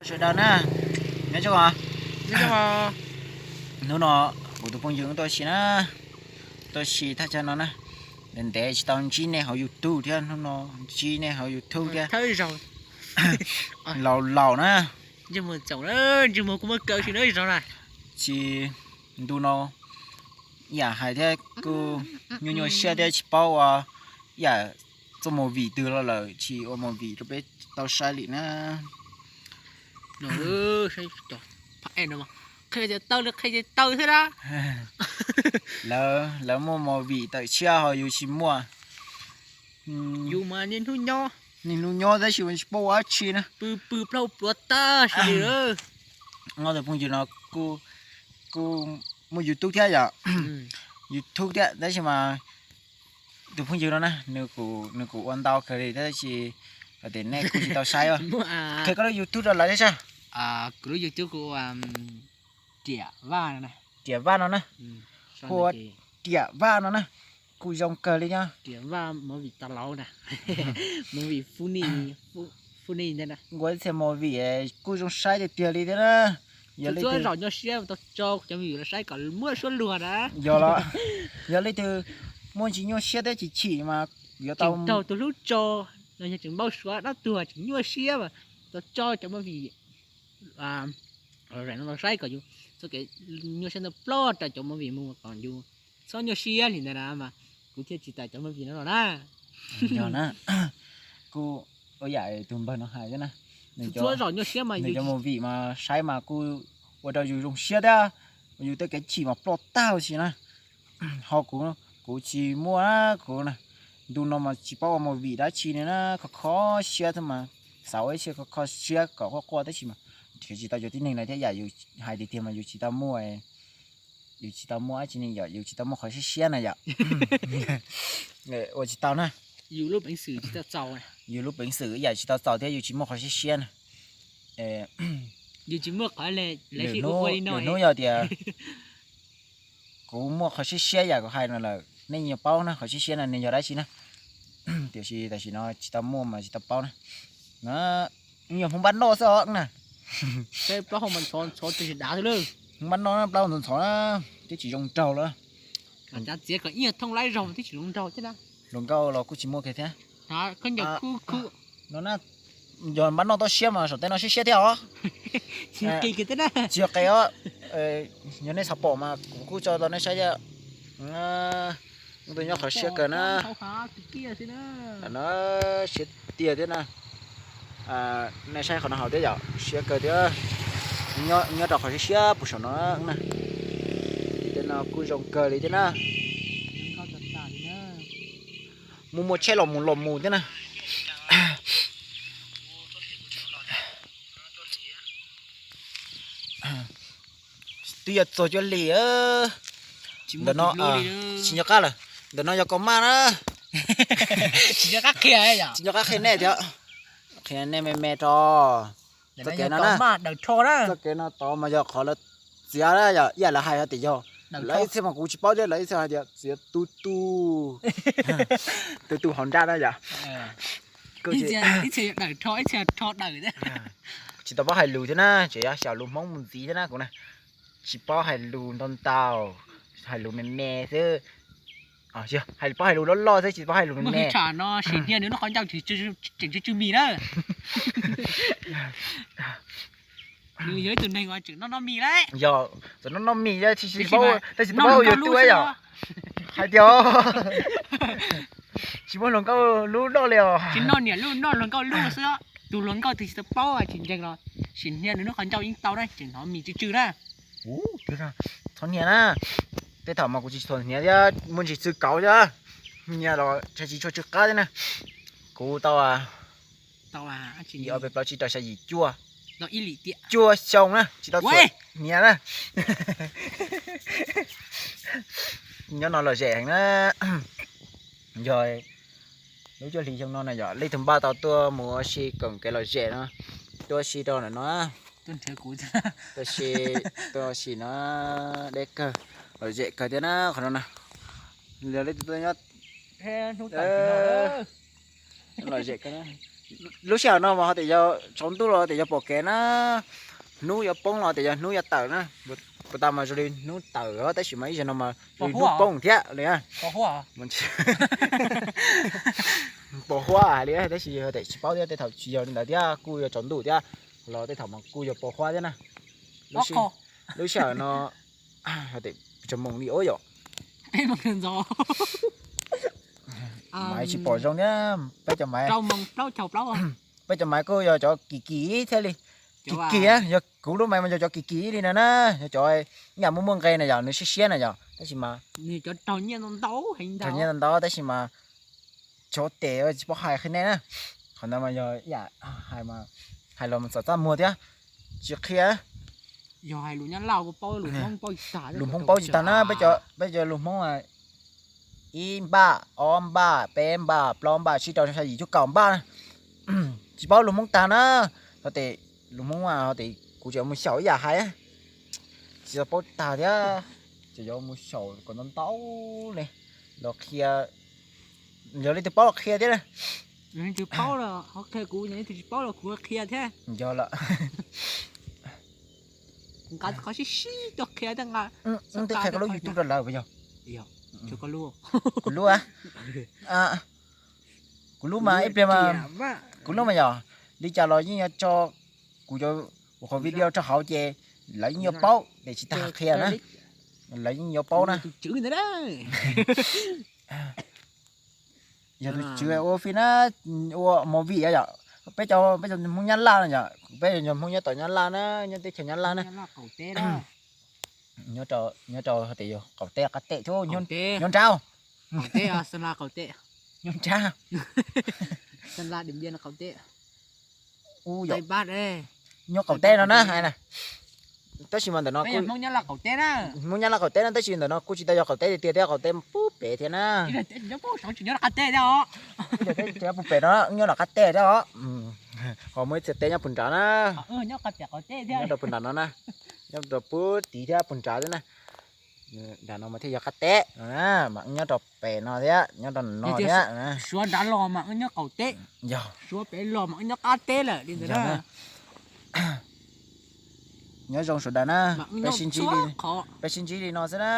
Sawv daws na, nyob zoo os. Hnub no kuv tus phooj ywg tuaj si na, tuaj si thaj chaw no na, ntev ntev tsis tau ntsib nej hauv YouTube thiab, hnub no ntsib nej hauv YouTube thiab. Laus laus na, tsis ntu no yam hais thiab kuj nyuaj nyuaj siab thiab tsis paub ua yam txoj movie twg los lawm tsis ua movie rau peb tau saib li na. Qhia tias taw li qhia tias taw thiab na. Lawv muaj movie tawm tshiab ho yus tsis muaj. Yus mas niaj hnub nyob, niaj hnub nyob tab sis tsis paub ua dab tsi na. Pw pw plaub pluav tag si li. Tus phooj ywg no kuj muaj YouTube thiab yom, YouTube thiab tab sis mas tus phooj ywg no na, nws kuj ua ntau kawg li tab sis hais tias nej kuj tsis tau saib. Qhia koj lub YouTube rau lawv thiab sas. Kuv lub YouTube kuv ua Riam Vaj no na. Riam Vaj no na, kuj ua Riam Vaj no na, kuj zoo kawg li thiab. Nkuaj ib txhia movie kuj zoo saib tiag tiag li thiab na. Yog leej twg, yog los, yog leej twg muaj ntsis nyuaj siab thiab chim chim mas yuav tau tus hlub tso, los yog tseem npau suav dab tuag tseem nyuaj siab mas tau tso cov movie no los saib kom yus txoj kev nyuaj siab ntawd ploj raws cov movie mus kom yus txhob nyuaj siab li ntawd na mas kuv thiaj tsis tawm cov movie no los na. Yog na, kuj ua yam tus npawg no hais thiab na, nws cov movie mas saib mas kuj ua rau yus zoo siab thiab, yus tej kev chim mas ploj tag huv si na. Ho kuv, kuv tsis muaj, kuv ntu no mas tsis paub ua movie dab tsi li na, kho kho siab thiab mas, xav ua ib txhia kho kho siab kom quaj quaj tab sis mas nrhiav tsis tau cov tib neeg na thiab yam yus hais tiag tiag mas yus tsis tau muaj, yus tsis tau muaj dab tsi ne yom, yus tsis tau muaj qhov siab siab na yom. Ua tsis tau na, yus lub peev xwm yam tsis tau txaus thiab yus tsis muaj qhov siab siab na. Lwm hnub yog tias kuv muaj qhov siab siab yam kuv hais no lawm nej yuav paub na, qhov siab siab no nws yog dab tsi na. Tiam sis tam sim no tsis tau muaj mas tsis tau paub na. Yog Hmoob npab noj xwb os na. Hmoob npab noj na, plaub ntxhov ntxhov na, twb tsis zoo nraug lawm. Hluas nkauj los kuj tsis muaj kiag thiab. No na, yog npab noj toj siab mas saum tej no siab siab thiab os. Tsis yog qe os. Yog nej xav pom mas kuv kuj tso rau nej saib thiab. Tus nyob qhov siab kawg na. Siab tiag thiab na. Nej saib qhov no hauv thiab yom, siab kawg thiab. Nyob rau qhov siab siab puag saum no na. Tej no kuj zoo kawg li thiab na. Muaj muaj tsheb los mus los mus thiab na. Twb yuav txog cuaj hlis. Ntawm no tsis nco qab lawm, ntawm no yog kaus maj na. Tsis nco qab qhia nej thiab, qhia nej me me rau. Txoj kev no na, txoj kev no tod mas yog qhov lawv txiav na yom, ib yam lawv hais tias yog, lawv ib txhia mas kuv tsis paub thiab, lawv ib txhia hais tias txiav tu tu, tu tu hauv nraj na yom. Tsis tau paub hais lus thiab na, tseem yuav xyaum lus Hmoob mus ntxiv thiab na kuv na. Tsis paub hais lus ntau ntau, hais lus me me xwb. Hais paub hais lus loj loj xwb tsis paub hais lus me me. Sim hnia nws noj qhov ncauj tseem tsw tsw mis na. Nws yog ib tug neeg uas tseem noj noj mis lauj. Yog, tseem noj noj mis tab sis tsis paub yog tu yom. Hais tias tsis muaj hluas nkauj lub noj li os. Tsis noj niam lub, noj hluas nkauj lub xwb. Tus hluas nkauj twg tsis tau paub tsis ntseeg los sim hnia nws noj qhov ncauj yeej tau na, tseem hnov mis tsw tsw na. Txhob hnia na, tej thaum mas kuv tsis txhuam hniav thiab muaj ntsis txwv kauv thiab, hnia los tsis tshua tsw qab thiab na. Kuv tau ob peb plaub tsib rau xya yim cuaj, cuaj xyoo na tsis tau txhuam hniav na. Nyob no lom zem heev na. Yog lub cuaj hlis xyoo no na yom, leej twg npaj tau tuaj mus ua si koom kev lom zem no, tuaj si rau ntawm no. Tuaj si, tuaj si no deb kawg, lom zem kawg thiab na qhov no na. Yog leej twg tuaj nyob lom zem kawg na. Lub sij hawm no mas ho tias yog tsaus ntuj los tias yog pom kev na, hnub yuav poob los tias yog hnub yuav tawm na. Puas tas mas zoo li hnub tawm os, tab sis mas ib zaug no mas zoo li hnub poob thiab li. Pos huab hais li, tab sis yog tias tsis paub thiab, tej thaum tsis yog li ntawd thiab, kuj yog tsaus ntuj thiab, los tej thaum mas kuj yog pos huab thiab na. Lub sij hawm no tsaus moos li os yom. Maiv tsis pom zoo thiab, peb cov maiv, peb cov maiv kuj yog cov kim kim thiab li. Kim kim, yog kuv lub maiv mas yog cov kim kim li no na, yog cov ib yam muaj muaj nqe na yom, nws siab siab na yom, tab sis mas raug nyiaj ntau ntau, tab sis mas tsov tes tsis paub hais qhia nej na. Qhov ntawd mas yog ib yam hais los mas txom txaj muag thiab, tsis qhia. Lus Hmoob paub tsis tag na, peb cov lus Hmoob ib npaj, ob npaj, peb npaj, plaub npaj, tsib rau xya yim cuaj kaum npaj na. Tsis paub lus Hmoob tag na. Ho tes lus Hmoob ho tes kuv tseem mus xyaum ib yam hais, tsis tau paub tag thiab, ces yuav mus xyaum kom ntau ntau li los qhia, yog leej twg paub los qhia thiab. Yog lawm, qhov sib sib tuaj qhia, twb qhia koj lub YouTube rau lawv puas yog? Kuv lub, kuv lub mas ib pliag, kuv lub mas yog li cas los yeej yuav tso kuv cov, kuv qhov video rau hauv ces lawv yeej yuav paub, ces tsis tas qhia na, lawv yeej yuav paub na. Yog tus tswv ua phim na, ua movie yom, peb cov, peb cov Hmoob Nyab Laj na yom, peb cov Hmoob nyob tom Nyab Laj na, nyob teb chaws Nyab Laj na. Nyob rau tias yog qaum teb qab teb thiab, nyob nrab, nyob nrab, nyob qaum teb no na. Tab sis mas ntawm no Hmoob Nyab Laj qaum teb na, tab sis ntawm no kuj tsis tau yog qaum teb tiag tiag thiab, qaum teb puag pem thiab na. Puag pem no nyob nram qab teb thiab os. Ho muaj ib txhia teb nyob puag nrad na, nyob rau puag nrad no na, nyob rau puag tid thiab puag nrad thiab na. Nram no mas thiaj yog qab teb no na, mas wb nyob rau pem no thiab, nyob rau no thiab. Suav nrad los mas wb nyob qaum teb, yog Suav pem los mas wb nyob qab teb lawm li ntawd na. Nyob zoo sawv daws na, peb sib ntsib li no xwb na.